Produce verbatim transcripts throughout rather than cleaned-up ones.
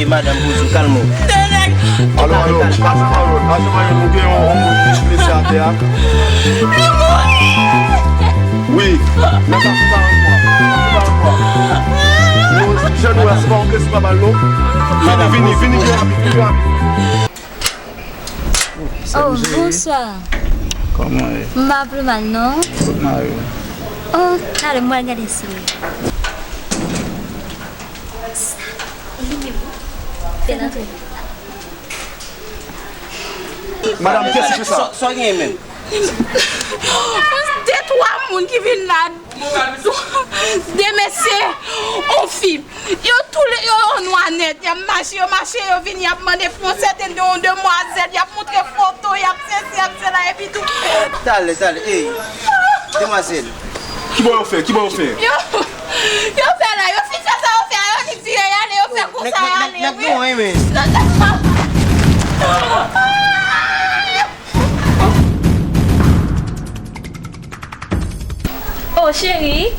Madanm Bouzou, kalme w. Alo, alo, ajan Mayòt, ajan Mayòt, nou gen yon, yon moun ki blese atè a. Li mouri! Wi, men sa se pa yon fwa. Sa se pa yon fwa. Jan nou wè, se pa yon blesi pa mal, non. Vini, vini, vini, byen rapid, vini rapid. Oh, bonswa. Kòman w ye? M pa pli mal, non. Kot mari w? Oh, talè m pral gade si li. Fè l antre. Madanm, kiyès ki fè sa? Sa, sa w genyen menm? De twa moun ki vin la. De mesye, yon fi. Yo tou le, yo, yo nwa nèt. Y ap mache, yo mache, yo vini, y ap mande pou yon sèten de, yon demwazèl, y ap montre foto, y ap sesi, y ap sela, epi tou. Talè, talè, ey, demwazèl. Kibò yo fè? Kibò yo fè? Yo, yo fè la, yo fin fè sa yo fè a, yo di di yo y ale, yo fè konsa y ale, wi. Nèg nou, wi, men. Oh, cheri.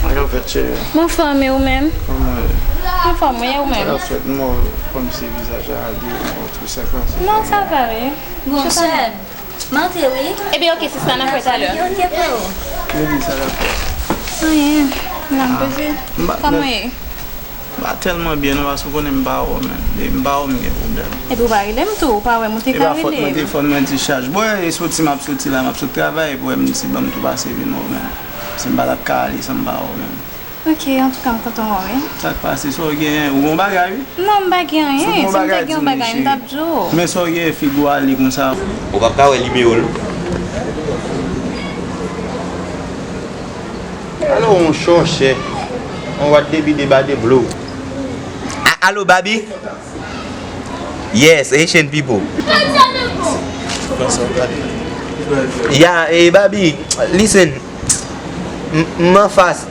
Sa k ap fèt, cheri? M anfòm, e ou menm? Kòman w ye? M anfòm, wi, e ou menm? Sa k ap fèt? M wè w kòmsi vizaj la radi, m wè w tou sekase. Non, sa va, wi. Bon, sè m, m antre, wi. Ebyen, oke, sista, n ap wè talè. Ok, freo. Baby, sa k ap fèt? Anyen, m ap poze. Kòman w ye? M pa tèlman byen non, paske w konnen m pa wè w, men. Depi m pa wè w, m gen pwoblèm. Epi w pa rele m tou, ou pa wè m, ou te ka rele m. E pa fòt mwen, telefòn mwen te chaj. Bon, e soti m ap soti la, m ap sot travay, epi w wè m di ban m tou pase vin wè w, men. Si m pa t ap ka ale san m pa wè w, men. Ok, antouka, m kontan wè w, wi. Sa k pase? Sa w genyen? Ou gen yon bagay, wi. Non, m pa gen anyen. Si m te gen yon bagay, m t ap di w. Men sa w genyen, figi w ale konsa. Ou p ap ka wè nimewo l. Alo, yon chòchè. On what they be, they ba de blow. A- Alo, Babi? Yes, Haitian people. Ya, eh, Babi, listen. M- m anfas,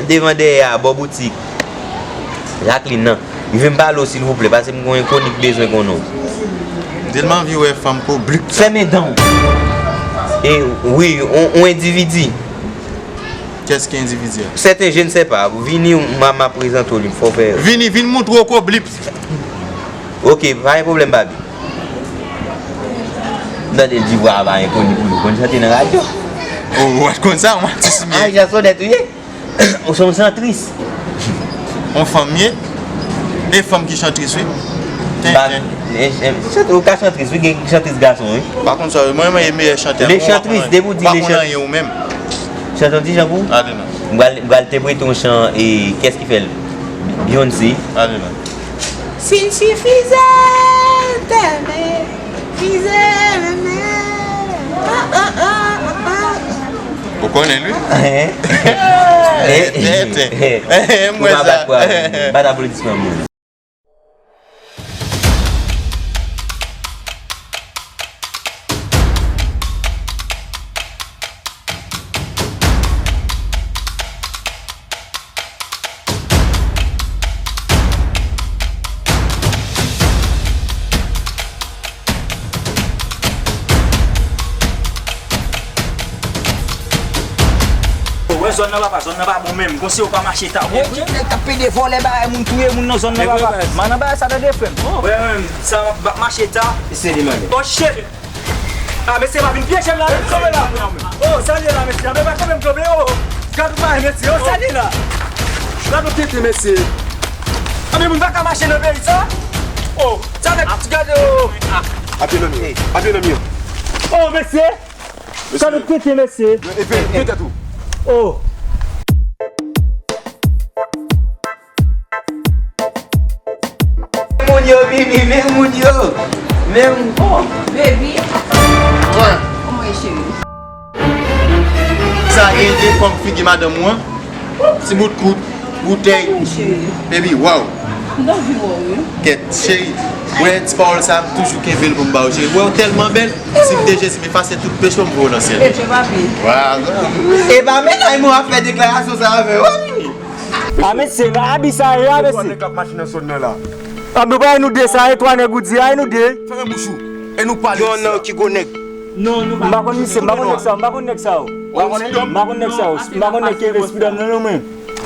devan dèyè a, bò boutik Jacqueline nan. M vin pale w, silvouplè, paske m gen yon ennkoni k bezwen konnen w. M tèlman anvi wè fanm ko blip sa. Fèmen dan w. E wi, on, on endividi. Kiyès ki endividi a? Sèten je ne sais pas. Vini, m a, m a prezante w li, fò w fè. Vini, vin montre w ko blip. Ok, pa gen pwoblèm, Babi. M tande l di vwa a pa enkoni pou li. Ou konn chante nan radyo? Oh, ou pa t konn sa, yon atis m ye. A, Jasonèt ou ye? Ou se yon chantris. Yon fanm m ye. E fanm ki chantris, wi. Tenten. Ou ka chantris, wi, gen chantris gason, wi. Pa konn sa, mwen, mwen, meyè chantè. Le chantris, depi w di le chantris. Pa konn anyen ou menm. Chante yon ti jan pou ou? Ale non. M pral, m pral entèprete yon chan, e, kiyès ki fè l? Beyoncé. Ale non. Si n si fize tèmen, fize renmen. Ah, ah, ah, ah, ah. Ou konnen l, wi? Hein? Tenten. Mwen sa. Bat aplodisman moun. Ou wè zòn nan, papa, zòn nan pa bon menm. Konsi yo pa mache ta. Bon, nèg k ap pede vòlè bagay moun, touye moun nan zòn nan, papa. Man nan bagay sa tande, frè m. Wè menm, sa m ap mache ta. Se li, man. Oh, shit. Ah, mesye, pa vin pyeje m la, men. Kanpe la. Oh, sa l ye la, mesye. Ah, men pa kanpe m kanpe, oh. Gad ou pa, mesye. Oh, sa l ye la. Gad ou tete, mesye. Ah, men moun pa ka mache nan peyi sa. Oh, sa nèg ap gade, oh. Papye nan mi yo. Papye nan mi yo. Oh, mesye. Sa nou tete, mesye. Epe, epe tèt ou. Oh. Moun yo vini, men moun yo. Men moun. Oh, baby. Kòman e, cheri? Sa gen de kòm figi madanm ou an. Ti bout kout, boutèy. Baby, wow. Kèt, cheri. Wè, ti pawòl sa, m toujou kenbe l pou m ba w, cheri. Wè, w tèlman bèl. Si m te Jezi, m efase tout peche w, m voye w nan syèl. Ebyen, papi. Wow. E pa mennaj mwen ap fè deklarasyon sa avè w, wi. A mesye, nan abi sa ye, a mesye. Twa nèg k ap mache nan zòn nan la. A, nou pa e nou de sa, e twa nèg ou di a, e nou de. Fèmen bouch ou. E nou pale. Gen yon nèg ki gwo nèg. Non, nou pa. M pa konn misye, m pa konn nèg sa, m pa konn nèg sa yo. M pa konn nèg sa yo. M pa konn nèg ki rele Speedom nan non mwen.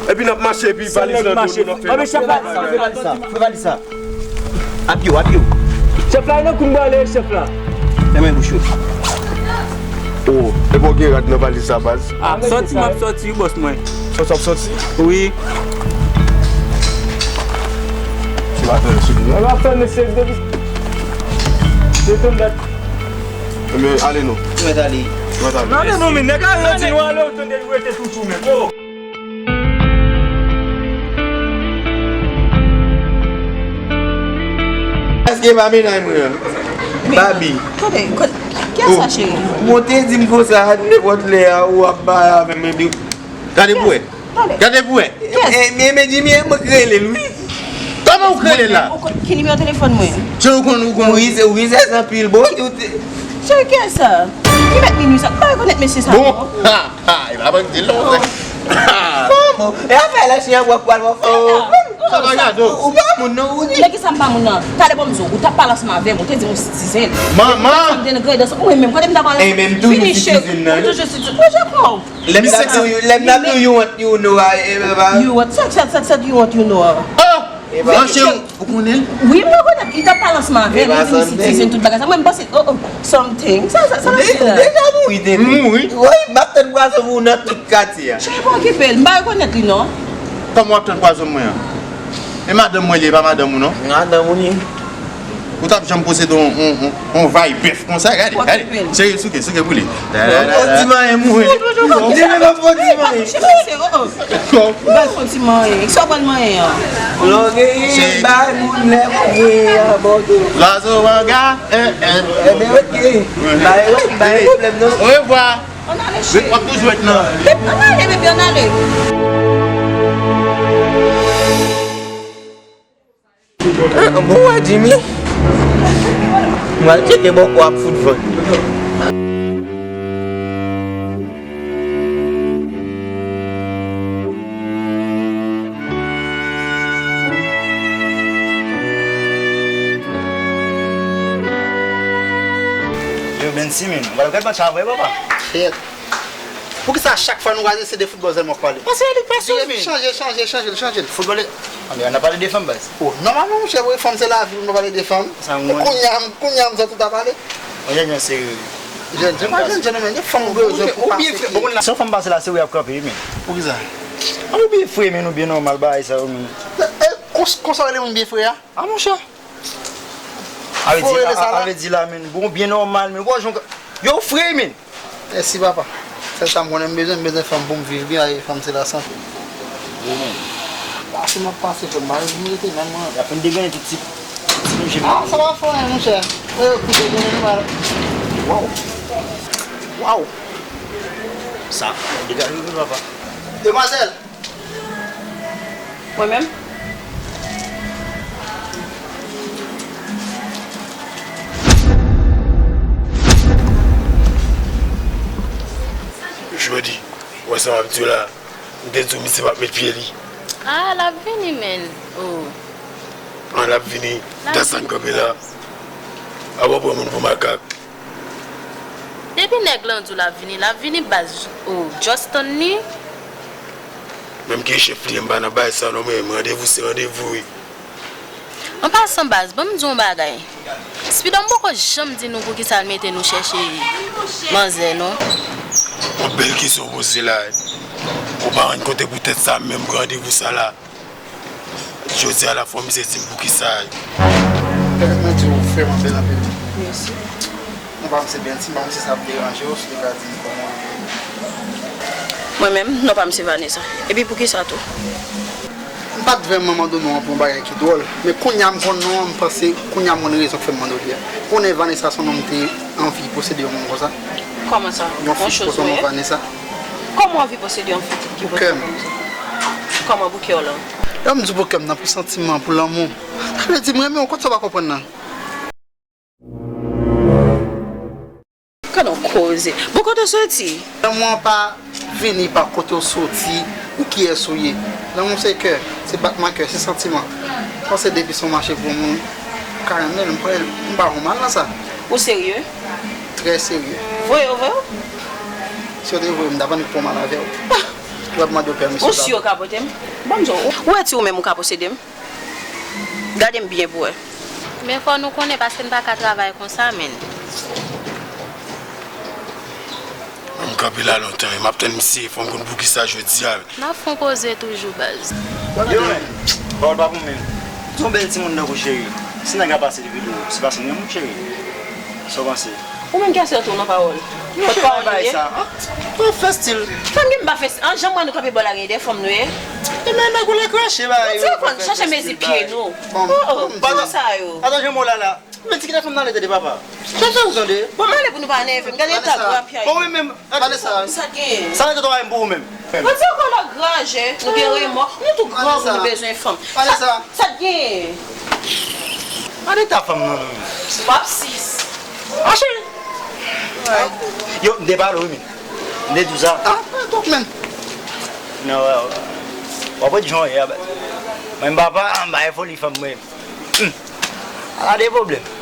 Epi n ap mache, epi valiz lan tou, nou ap fè. Anben chèf la, fè valiz sa, fè valiz sa. Apye w, apye w. Chèf la, e nan kou m prale, chèf la. Fèmen bouch ou. Oh, epa w gen rad nan valiz sa, baz? Ah, sòti, m ap sòti, wi, bòs mwen. Sòti w ap sòti? Wi. Se pa fè sou li, non? M ap tann mesye depi depi m dat. Ebyen, ale non. Ou mèt ale. Ou mèt ale. Nan, men non, men nèg la di nou ale, ou tande li rete toutou, men. Oh. Èske pa mennaj mwen an? Babi. Kote, kote, kiyès sa cheri? Bon, te di m konsa, nenpòt lè a, ou ap bay avè m, epi. Gade pou wè. Gade pou wè. Kiyès? E, men, men, Jimmy, e mwen k rele l, wi. Kòman ou k rele l la? Ki nimewo telefòn mwen? Cheri, ou konn, ou konn. Ou rizèz anpil, bon. Cheri, kiyès sa? Ki mèt minwi sa? M pa rekonèt mesye sa, non. Ha, ha, e pa mwen ki di l, non, frè. Bon, e afè la, chien, wap, wap, wap. Sa pa gade w. Ou pa moun, non, ou di. Lè ki sa m pa moun nan? Talè bon m di w, ou t ap pale ansanm avè m, ou te di m ou sitizen. Manman! M te nan grandans, ou menm, kote m ta pale? E menm toujou sitizen nan. Ou toujou sitizen. Ou Jakòb. Lè m t ap di w, lè m t ap di w, you want, you know, a, e, e, e. You want, sa, sa, sa, sa, you want, you know, a. Oh! Manchè, ou konnen l? Wi, m rekonèt. Li t ap pale ansanm avè m, li di m sitizen, tout bagay sa. Mwen, m panse, oh, oh, something. Sa, sa, sa, sa. Ou deja mouri depi. M mouri. Wi, m ap tann pwazon pou ou nan tout katye a. Cheri, pa okipe l. M pa rekonèt li, non. Kòman w ap tann pwazon mwen an? E madanm mwen li ye, e pa madanm ou, non? Madanm ou li ye. Ou t ap janm posede yon, yon, yon, yon vay bèf konsa, gade, gade. Serye, souke, souke pou li. Fò ti manyen mouri. Di men fò ti manyen. Bay fò ti manyen. Sa w pral manyen an? Lògeye bay moun lè mouri an bòdò. Zwazo wanga, eh, eh. Ebyen, oke. Bay, bay pwoblèm non. Orevwa. Ann ale, cheri. W ap toujou ret nan. Ann ale, bebe, ann ale. Ah, bon, wè, Jimmy. M pral tcheke bòkò ap fout vant. Yo, Bensi, men, ou pral gad match la vre, papa? Kèt. Poukisa chak fwa nou gade se de foutbòl sèlman w ap pale? Paske li pasyon, men. Chanje, chanje, chanje l, chanje l. Foutbòl, anben, ann pale de fanm, baz. Oh, nòmalman, monchè, wi, fanm se lavi, nou pale de fanm. Kounye a, kounye a, m santi w ta pale. Yon jènjan serye, wi. Jènjan, pa jènjan, non, men, gen fanm ou bezwen pou pase. Ou byen fre, bon, se yon fanm pase la, se ou y ap kanpe, wi, men. Poukisa? An, ou byen fre, men, ou byen nòmal, bagay sa yo, men. E, e, kons-, konsa w rele moun byen fre a? A, monchè. A vle di, a, a vle di la, men, bon, byen nòmal, men, ou wè jan, yo fre, men. Mèsi, papa. Sèl sa m konnen m bezwen, m bezwen fanm pou m viv byen, e fanm se lasante. Wi, men. Pase m ap pase, frè m, pa vin rete menm, mwen. Y ap fin degrennen tout ti, ti nou jim. Ah, sa pa fè anyen, monchè. Yo, yo koupe grenn nou, papa. Waw. Waw. Sa, degaje w, papa. Demwazèl! Mwen menm? Jodi, ou wè sa m ap di w la, m te di w misye p ap met pye li. Ah, l ap vini, men. Oh. Ah, l ap vini. L ap vini. Dans sa n kanpe la. Apa w pran moun pou makak. Depi nèg lan di w l ap vini, l ap vini, baz. Oh, just tann li. Menm ke chèf li, m pa nan bagay sa non, men randevou se randevou, wi. An pasan, baz, ban m di w yon bagay. Spider, m poko janm di nou poukisa l mete nou chèche manzè, non. Yon bèl kesyon w poze la, wi. Ou pa rann kont e poutèt sa menm randevou sa la. Jodi a la fò misye di m poukisa. Pèmèt mwen di w frè m an bèl anpil. Mèsi. Non pa m se Bensi, m pa konn si sa ap deranje w, si w te ka di m kòman w rele. Mwen menm, non pa m se Vanessa. Epi poukisa tou? M pa t vrèman mande w non an pou yon bagay ki dwòl, men kounye a m konn non an, m panse kounye a m konn rezon k fè m mande w li a. Ou konnen Vanessa se yon non m te anvi posede yon moun konsa. Kòman sa? Yon fi ki pote non Vanessa. Kòman w anvi posede yon fi ki pote non konsa? Pou kè m. Kòman pou kè w lan? Lè m di pou kè m nan, pou santiman, pou lanmou. Sa vle di m renmen w, kot sa w pa konprann nan? Gad on koze. Bon, kote w soti? Lanmou an pa vini pa kote w soti, ou kiyès ou ye. Lanmou se kè, se batman kè, se santiman. Panse depi se yon mache pou yon moun, ou ka renmen l, m kwè m pa fè w mal nan sa. Ou serye? Trè serye. Voye w, voye w. Si w te voye m, m t ap annik pran mal avè w. W ap mande w pèmisyon. Ou si w ka pote m? Ban m di w. Ou wè ti ou menm ou ka posede m? Gade m byen pou wè. Men fò nou konnen paske n pa ka travay konsa, menn. M kanpe la lontan, e m ap tann misye, fò m konn poukisa jodi a. N ap fè yon koze toujou, baz. Yo, men, pawòl pa pou mwen. Ti yon bèl timoun nan kou cheri. Si nèg la pase depi dou, se pase m gen moun cheri. Sa w panse? Ou menm ki asire tou nan pawòl. Yo, cheri, bay sa. An, ou fè stil. Sa m gen m pa fè stil. An, jan m wè nou kanpe bò la gen de fanm nou ye. E men nèg ou la krache, bay. Ti yo konn chache mezi pye nou. Bon, oh, oh, bon, sa yo. Pataje mo la la. Men ti kite fanm nan ale tande papa. Sa fè ou tande? Bon, ale pou nou pa nève m. Gade eta grapyay. Bon, wi, men, gade sa. Sa gen. Sa rete twa pou ou menm. Bon, ti ankò lòt granje, nou gen remò. Nou tou gran pou nou bezwen fanm. Sa, sa gen. Gade eta fanm nan, non. W ap sis. Mache. Yo, m te pale, wi, men. M te di w sa. Ah, pa twòp, men. Non, w ap wè jan w ye a, baz. Mwen, m pa, pa, m pa fè foli fanm, mwen. Hmm. Ala de pwoblèm.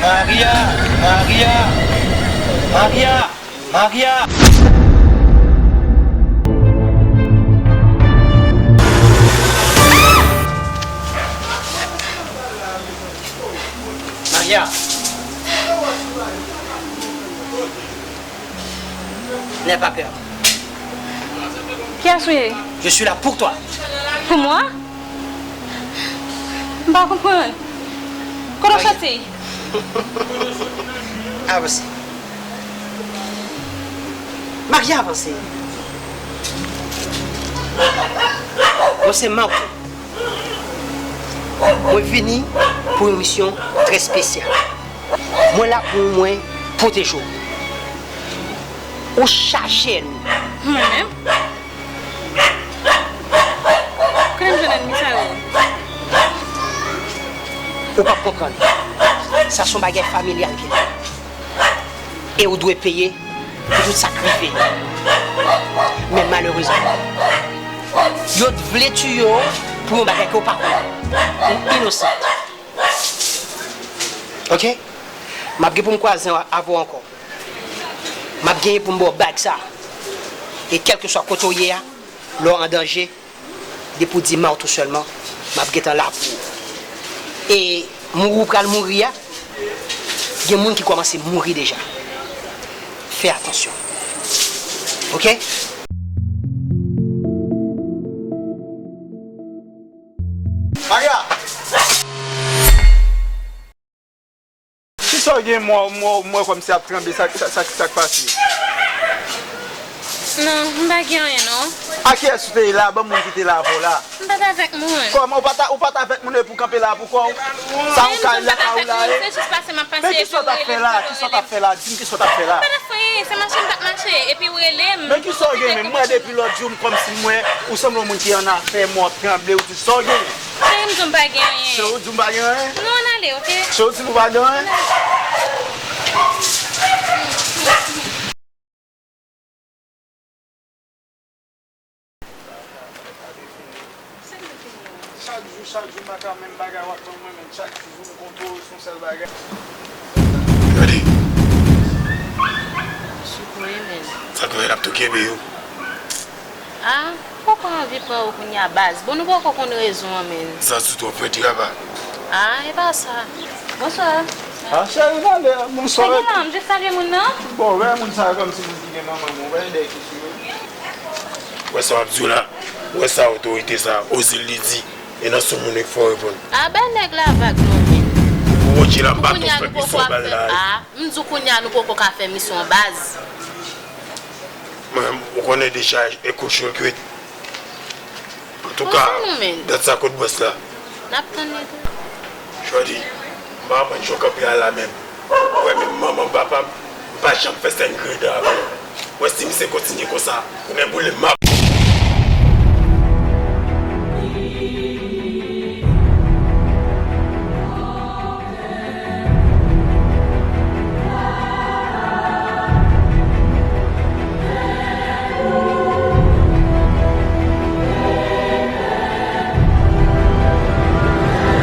Maria, Maria, Maria. Maria! Maria! N'aie pas peur. Kiyès ou ye? Je suis là pour toi. Pou mwen? M pa konprann. Kote w soti? Avanse. Maria, avanse. Mwen se Marco. Mwen vini pou yon misyon trè espesyal. Mwen la pou mwen pwoteje w. Ou chaje ènmi. Mwen menm? Kote m jwenn ènmi sa yo? Ou p ap konprann. Sa se yon bagay familyal ki la. E ou dwe peye pou tout sa k rive. Men malerezman, yo t vle tiye w pou yon bagay ke w pa konnen. Ou inosan. Oke? M ap gen pou m kwaze avè w ankò. M ap genyen pou m ba w bag sa. E kèlkeswa kote w ye a, lè w an danje, depi w di Martou sèlman, m ap gentan la pou ou. E mouri w pral mouri a, gen moun ki kòmanse mouri deja. Fè atansyon. Oke? Maria! Kisa w gen, m wè, m wè, m wè kòmsi ap tranble, sa, sa, sa, sa k pase? Non, m pa gen anyen, non. A kiyès ou te ye la? Ban m moun ki te la avè w la. M pa t avèk moun. Kòman ou pa t, ou pa t avèk moun epi w kanpe la pou kò w? Sa yon kay lakay ou la ye? Se jis pase m ap pase epi w rele pou yo rele m. Men kisa w t ap fè la? Kisa w t ap fè la? Di m kisa w t ap fè la. M pa t ap fè anyen, se mache m t ap mache, epi w rele m. Men kisa w gen menm? M wè depi lòt jou, m kòmsi m wè ou sanble yon moun ki annafè, men w ap tranble, ou di sa w gen. Cheri, m di w m pa gen anyen. Cheri, w di w m pa gen anyen? Nou ann ale, oke? Cheri, w di m ou pa gen anyen? Chak jou, chak jou, m pa ka menm bagay w ap ban mwen, men chak jou m kontwole sou yon sèl bagay. Gade. Sou kwen, men. Sa k fè n ap tou kenbe yo? Ah, m poko anvi pran yo kounye a, baz. Bon, nou poko konn rezon an, men. Zazou twòp fè travay. Ah, e pa sa. Bonswa. Ah, cheri, ale, bonswa. Sa gen la, m jis salye moun nan. Bon, wè moun sa yo kòmsi moun ki gen manman, men wè dèyè ki sou yo. Wè sa w ap di w la? Wè sa otorite sa a oze l li di? E nan sou moun e fò reponn. Ah, bay nèg la vag non, men. Ou wonje la, m pa t fè misyon bal la. Ah, m di w kounye a nou poko ka fè misyon baz. Mwen, ou konnen dechaj e kochon kwit. Antouka, dat sa kot bòs la. N ap tann li tou. Jodi, m pa konprann jan w kanpe a la menm. Ou wè menm manman m, papa m, m pa janm fè sèn greda avè w. Ou wè si misye kontinye konsa, ou gen boule m ap.